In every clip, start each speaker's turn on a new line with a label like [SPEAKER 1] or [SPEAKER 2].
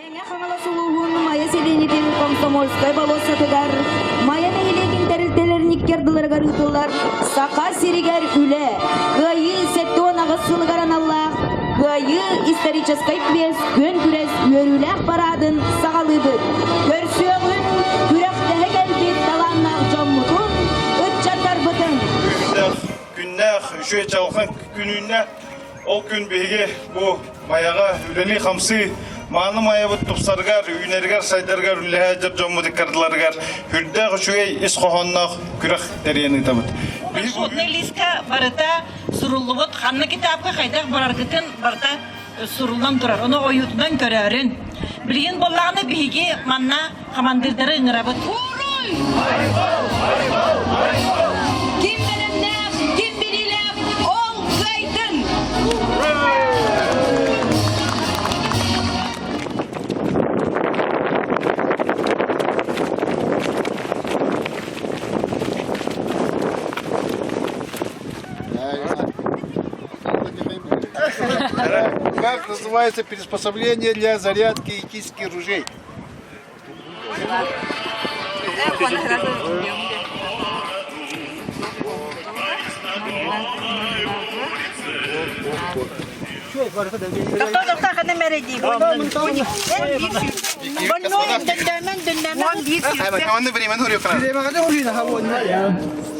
[SPEAKER 1] Мэҥэ Хаҥалас улууһун Майа сэлиэнньэтин Комсомольскай болуоссатыгар Майа нэһилиэгин тэрилтэлэрин икки ардыларыгар ыытыллар Саха сиригэр үлэ, Кыайыы 78 сылыгар аналлаах Кыайыы историческай квест күөн күрэс үөрүүлээх параадын саҕалыыбыт. Көрсүөҕүн күрэхтэһэ кэлбит талааннаах дьоммутун, ыччаттарбытын.
[SPEAKER 2] Күннээх, үчүгэй чаҕылхан күн үүннэ. Ол күн биһиги бу Майаҕа үлэлии-хамсыы, мааны Майабыт тупсарыгар, үүнэригэр, сайдарыгар үлэлэһэ сылдьар дьоммут ыккардыларыгар үрдээх үчүгэй ис хоһоонноох күрэх тэрийэн ыытабыт.
[SPEAKER 3] Маршрутный лиска барыта суруллубут, ханна китапка хайдах бараргытын барыта суруллан турар. Ону ойуутунан көрөөрүн. Билигин буоллаҕына биһиги манна хамандыырдары ыҥырабыт.
[SPEAKER 1] Уруй! Ким бэлэмнээх, ким билиилээх, ол кыайдын!
[SPEAKER 4] Как называется приспособление для зарядки и чистки ружей?
[SPEAKER 3] Doktor doktor kadın meredi. Больной дөндөмөн дөндөмөн.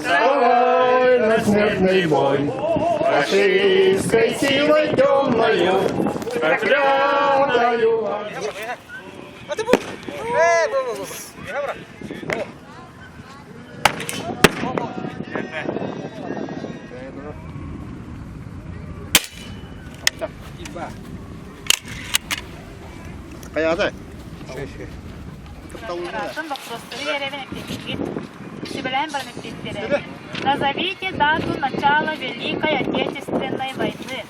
[SPEAKER 5] Вставай на смертный бой, фашистской силой темною, проклятою.
[SPEAKER 4] Хайаата?
[SPEAKER 6] Назовите дату начала Великой Отечественной войны.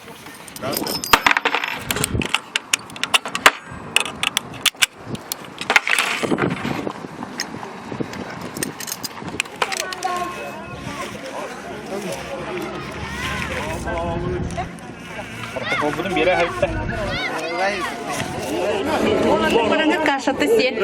[SPEAKER 2] Протоколбутун биэрэ сырытта.
[SPEAKER 3] Бараңыт кашаты сен.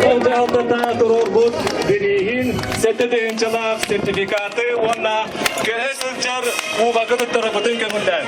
[SPEAKER 7] Болдьоһолдота туруорбут бирииһин сэттэ тыһыынчалаах сертификаты уонна көһө сылдьар кубогы туттарарбытын көҥүллээн.